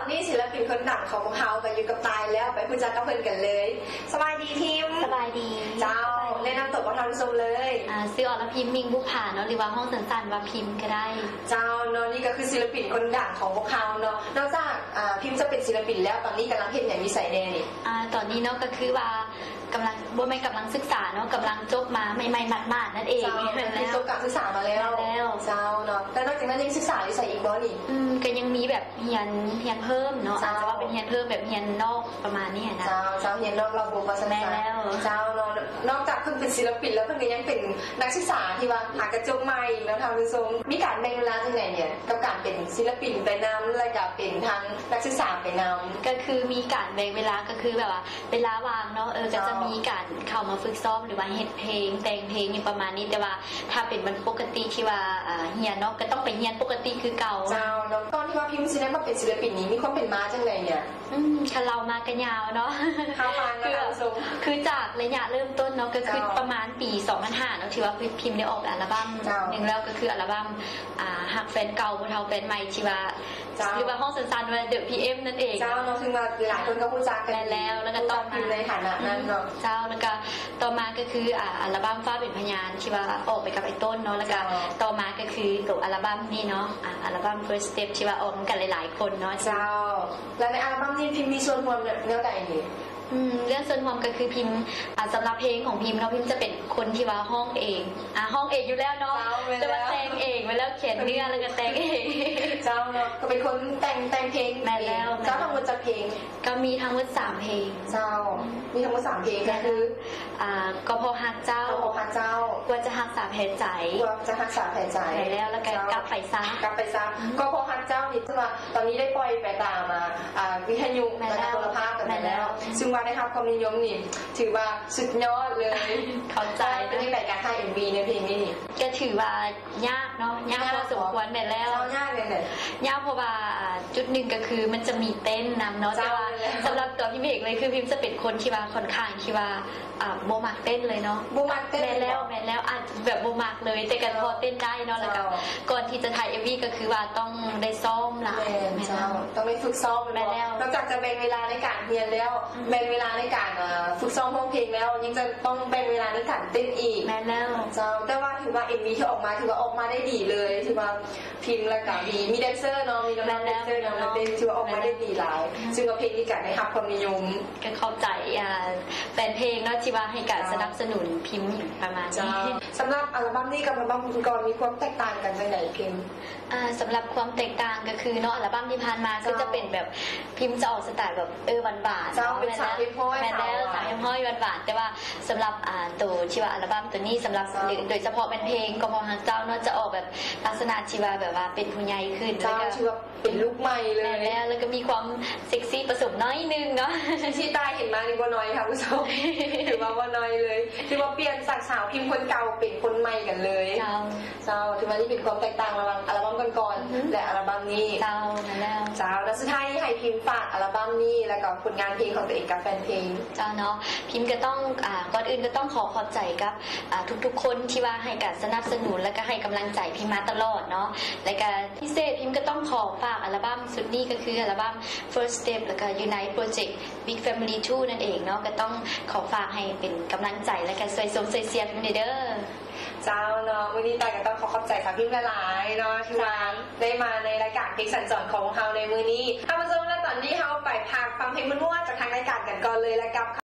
ນີ້ສິລະປິນຄົນດັງຂອງພວກເຮົາກໍຢູ່ກັບຕ່າຍແລ້ວ ໄປຮູ້ຈັກກັບເພິ່ນກັນເລີຍ. ສະບາຍດີພິມ. ສະບາຍດີ. ເຈົ້າ, ສະບາຍດີ. ແນະນຳຕົວບອກທ່ານຜູ້ຊົມເລີຍ. ອ່າ ຊື່ ອລະພິມ ມິ່ງບຸບຜາເນາະ ຫຼືວ່າຮ້ອງສັ້ນໆວ່າພິມກໍໄດ້. ເຈົ້າເນາະ, ນີ້ກໍຄືສິລະປິນຄົນດັງຂອງພວກເຮົາເນາະ. ນອກຈາກ ອ່າ ພິມຈະເປັນສິລະປິນແລ້ວ ຕອນນີ້ກຳລັງເຮັດຫຍັງຢູ່ໃສແດ່ນີ້? ອ່າ ຕອນນີ້ເນາະ ກໍຄືວ່າ ກຳລັງ ບໍ່ແມ່ນກຳລັງສຶກສາເນາະ ກຳລັງຈົບມາໃໝ່ໆໝາດໆນັ້ນເອງ. ເຈົ້າ, ແມ່ນແລ້ວ ຄືຈົບການສຶກສາມາແລ້ວ. ແມ່ນແລ້ວ. ເຈົ້າເນາະ, ແລ້ວນອກຈາກນັ້ນຍັງສຶກສາຢູ່ໃສອີກບໍ່ນີ້? ອືມ ກໍຍັງມີແບບຮຽນ ຮຽນເພີ່ມເນາະ. ເຈົ້າ. ອາດຈະວ່າເປັນຮຽນເພີ່ມແບບຮຽນນອກປະມານນີ້ຫັ້ນນະ. ເຈົ້າ, ເຈົ້າ, ຮຽນນອກລອກບົກວ່າຊັ້ນ. ແມ່ນແລ້ວ. ເຈົ້າເນາະ, ນອກຈາກເພິ່ນເປັນສິລະປິນແລ້ວ ເພິ່ນກໍຍັງເປັນນັກສຶກສາທີ່ວ່າຫາກະຈົບໃໝ່ເນາະທ່ານຜູ້ຊົມ. ມີການແບ່ງເວລາຈັ່ງໃດນີ້ ກັບການເປັນສິລະປິນໄປນຳ ແລ້ວກໍເປັນທັງນັກສຶກສາໄປນຳ? ກໍຄືມີການແບ່ງເວລາ ກໍຄືແບບວ່າ ເວລາວ່າງເນາະ ເອີ ກໍຈະມີການເຂົ້າມາຝຶກຊ້ອມ ຫຼືວ່າເຮັດເພງ ແຕ່ງເພງຫຍັງປະມານນີ້. ແຕ່ວ່າຖ້າເປັນວັນປົກກະຕິທີ່ວ່າ ອ່າ ຮຽນເນາະ ກໍຕ້ອງໄປຮຽນປົກກະຕິຄືເກົ່າ. ເຈົ້າເນາະ, ກ່ອນທີ່ວ່າພິມຊິໄດ້ມາເປັນສິລະປິນນີ້ ມີຄວາມເປັນມາຈັ່ງໃດເນຍ? ອືມ ຄັນເລົ່າມາກໍຍາວເນາະ. ເລົ່າມາກໍ ຄື ຄືຈາກໄລຍະເລີ່ມຕົ້ນເນາະ ກໍຄື ເຈົ້າ ປະມານປີສອງພັນຫ້າເນາະ ທີ່ວ່າພິມໄດ້ອອກອັລບັມ ເຈົ້າ ໜຶ່ງແລ້ວ ກໍຄືອັລບັມ ອ່າ ຮັກແຟນເກົ່າ ບໍ່ເທົ່າແຟນໃໝ່ ທີ່ວ່າ ເຈົ້າ ຫຼືວ່າຮ້ອງສັ້ນໆວ່າ The ພີເອັມ ນັ້ນເອງ. ເຈົ້າເນາະ, ຊຶ່ງວ່າຫຼາຍໆຄົນກໍຮູ້ຈັກກັນ. ແມ່ນແລ້ວ, ແລ້ວກໍຕໍ່ມາ ຮູ້ຈັກພິມໃນຖານະນັ້ນເນາະ. ເຈົ້າ, ແລ້ວກໍຕໍ່ມາກໍຄື ອ່າ ອັລບັມຟ້າເປັນພະຍານ ທີ່ວ່າອອກໄປກັບອ້າຍຕົ້ນເນາະ, ແລ້ວກໍ ເຈົ້າ ຕໍ່ມາກໍຄືໂຕອັລບັມນີ້ເນາະ ອ່າ ອັລບັມ First Step ທີ່ວ່າອອກນຳກັນຫຼາຍໆຄົນເນາະ. ເຈົ້າ, ແລ້ວໃນອັລບັມນີ້ພິມມີສ່ວນຮ່ວມແນວໃດນີ້? ອືມ ເລື່ອງສ່ວນຮ່ວມກໍຄືພິມ ອ່າ ສຳລັບເພງຂອງພິມເນາະ ພິມຈະເປັນຄົນທີ່ວ່າຮ້ອງເອງ ອ່າ ຮ້ອງເອງຢູ່ແລ້ວເນາະ. ເຈົ້າ, ແມ່ນແລ້ວ. ແຕ່ວ່າແຕ່ງເອງໄປແລ້ວ ຂຽນເນື້ອແລ້ວກໍແຕ່ງເອງ. ເຈົ້າເນາະ, ກໍເປັນຄົນແຕ່ງ ແຕ່ງເພງ. ແມ່ນແລ້ວ. ເຈົ້າ, ທັງໝົດຈັກເພງ? ກໍມີທັງໝົດສາມເພງ. ເຈົ້າ, ມີທັງໝົດສາມເພງ. ແມ່ນແລ້ວ. ກໍຄື ອ່າ ກໍເພາະຮັກເຈົ້າ, ກໍເພາະຮັກເຈົ້າ, ກວ່າຈະຮັກສາແຜໃຈ, ກວ່າຈະຮັກສາແຜໃຈ. ແມ່ນແລ້ວ, ແລ້ວກໍ ເຈົ້າ, ກັບໄປຊະ, ກັບໄປຊະ. ອືມ ກໍເພາະຮັກເຈົ້ານີ້ ຄືວ່າຕອນນີ້ໄດ້ປ່ອຍໄປຕາມ ອ່າ ອ່າ ວິທະຍຸ ແມ່ນແລ້ວ, ແລ້ວກໍໂທລະພາບກັນແລ້ວ. ແມ່ນແລ້ວ. ຊຶ່ງວ່າໄດ້ຮັບຄວາມນິຍົມນີ້ ຖືວ່າສຸດຍອດເລີຍ. ຂອບໃຈ. ເປັນຈັ່ງໃດການຖ່າຍເອັມວີໃນເພງນີ້? ກໍຖືວ່າຍາກເນາະ, ຍາກ ຍາກພໍສົມຄວນ. ແມ່ນແລ້ວ. ເຈົ້າ, ຍາກແນວໃດ? ຍາກເພາະວ່າ ອ່າ ຈຸດໜຶ່ງກໍຄືມັນຈະມີເຕັ້ນນຳເນາະ. ເຈົ້າ, ແຕ່ວ່າ ແມ່ນແລ້ວ. ສຳລັບຕົວພິມເອງເລີຍ ຄືພິມຈະເປັນຄົນທີ່ວ່າຂ້ອນຂ້າງທີ່ວ່າ ອ່າ ບໍ່ມັກເຕັ້ນເລີຍເນາະ. ບໍ່ມັກເຕັ້ນ. ແມ່ນແລ້ວ, ແມ່ນແລ້ວ. ອາດແບບບໍ່ມັກເລີຍ ແຕ່ກໍ ເຈົ້າ ພໍເຕັ້ນໄດ້ເນາະ. ແລ້ວກໍ ເຈົ້າ ກ່ອນທີ່ຈະຖ່າຍເອັມວີກໍຄືວ່າຕ້ອງໄດ້ຊ້ອມຫຼາຍ. ແມ່ນ ແມ່ນແລ້ວ. ເຈົ້າ, ຕ້ອງໄດ້ຝຶກຊ້ອມ. ແມ່ນແລ້ວ. ນອກຈາກຈະແບ່ງເວລາໃນການຮຽນແລ້ວ ອືມ ແບ່ງເວລາໃນການ ເອີ ຝຶກຊ້ອມຮ້ອງເພງແລ້ວ ຍັງຈະຕ້ອງແບ່ງເວລາໃນການເຕັ້ນອີກ. ແມ່ນແລ້ວ. ເຈົ້າ, ແຕ່ວ່າຖືວ່າເອັມວີທີ່ອອກມາ ຖືວ່າອອກມາໄດ້ດີເລີຍ. ຖືວ່າ ພິມ ແລ້ວກໍມີ ມີແດນເຊີເນາະ, ມີນ້ອງໆ ແດນເຊີນຳມາເຕັ້ນ ຖືວ່າອອກມາໄດ້ດີຫຼາຍ. ແມ່ນແລ້ວ. ຊຶ່ງວ່າເພງນີ້ກໍໄດ້ຮັບຄວາມນິຍົມ. ກໍຂອບໃຈ ອ່າ ແຟນເພງເນາະ ທີ່ວ່າໃຫ້ການ ເຈົ້າ ສະໜັບສະໜູນພິມຫຍັງປະມານນີ້. ເຈົ້າ, ສຳລັບອັລບັມນີ້ກັບອັລບັມກ່ອນໆ ມີຄວາມແຕກຕ່າງກັນຈັ່ງໃດພິມ? ອ່າ ສຳລັບຄວາມແຕກຕ່າງກໍຄືເນາະ ອັລບັມທີ່ຜ່ານມາ ເຈົ້າ ຄືຈະເປັນແບບ ພິມຈະອອກສະໄຕແບບ ເອີ ຫວານໆ ເຈົ້າ ເນາະ. ເປັນສາວຮຽບຮ້ອຍ. ແມ່ນແລ້ວ, ສາວຮຽບຮ້ອຍ ສາວຫວານໆ. ແມ່ນແລ້ວ, ສາວຫວານໆ. ແຕ່ວ່າສຳລັບ ອ່າ ໂຕທີ່ວ່າອັລບັມໂຕນີ້ ສຳລັບ ເຈົ້າ ໂດຍສະເພາະແມ່ນເພງກໍເພາະຮັກເຈົ້າເນາະ ຈະອອກແບບລັກສະນະທີ່ວ່າແບບວ່າເປັນຜູ້ໃຫຍ່ຂຶ້ນ. ເຈົ້າ, ແລ້ວກໍຖືວ່າເປັນລຸກໃໝ່ເລີຍ. ແມ່ນແລ້ວ, ແລ້ວກໍມີຄວາມເຊັກຊີປະສົມໜ້ອຍໜຶ່ງເນາະ. ເຊັກຊີຕາຍເຫັນມານີ້ບໍ່ນ້ອຍທ່ານຜູ້ຊົມ, ຖືວ່າບໍ່ນ້ອຍເລີຍ. ຖືວ່າປ່ຽນຈາກສາວພິມຄົນເກົ່າເປັນຄົນໃໝ່ກັນເລີຍ. ເຈົ້າ. ເຈົ້າ, ຖືວ່ານີ້ເປັນຄວາມແຕກຕ່າງລະຫວ່າງອັລບັມກ່ອນໆ ອືຮຶ ແລະ ອັລບັມນີ້. ເຈົ້າ, ນັ້ນແຫຼະ. ເຈົ້າ, ແລ້ວສຸດທ້າຍນີ້ໃຫ້ພິມຝາກອັລບັມນີ້ ແລ້ວກໍຜົນງານເພງຂອງຕົວເອງກັບແຟນເພງ. ເຈົ້າເນາະ, ພິມກໍຕ້ອງ ອ່າ ກ່ອນອື່ນກໍຕ້ອງຂໍຂອບໃຈກັບ ອ່າ ທຸກໆຄົນທີ່ວ່າໃຫ້ການສະໜັບສະໜູນ ແລ້ວກໍໃຫ້ກຳລັງໃຈພິມມາຕະຫຼອດເນາະ. ແລ້ວກໍພິເສດ ພິມກໍຕ້ອງຂໍຝາກອັລບັມຊຸດນີ້ ກໍຄືອັລບັມ First Step ແລ້ວກໍ Unite Project Big Family Two ນັ້ນເອງເນາະ. ກໍຕ້ອງຂໍຝາກໃຫ້ເປັນກຳລັງໃຈ ແລ້ວກໍຊ່ວຍຊົມຊ່ວຍເຊຍພິມແດ່ເດີ. ເຈົ້າເນາະ, ມື້ນີ້ຕາຍກໍຕ້ອງຂໍຂອບໃຈສາວພິມຫຼາຍໆເນາະ ທີ່ວ່າ ເຈົ້າ ໄດ້ມາໃນລາຍການເພງສັນຈອນຂອງເຮົາໃນມື້ນີ້. ທ່ານຜູ້ຊົມ ແລະ ຕອນນີ້ເຮົາໄປພັກຟັງເພງມ່ວນໆຈາກທາງລາຍການກັນກ່ອນເລີຍ ແລ້ວກັບ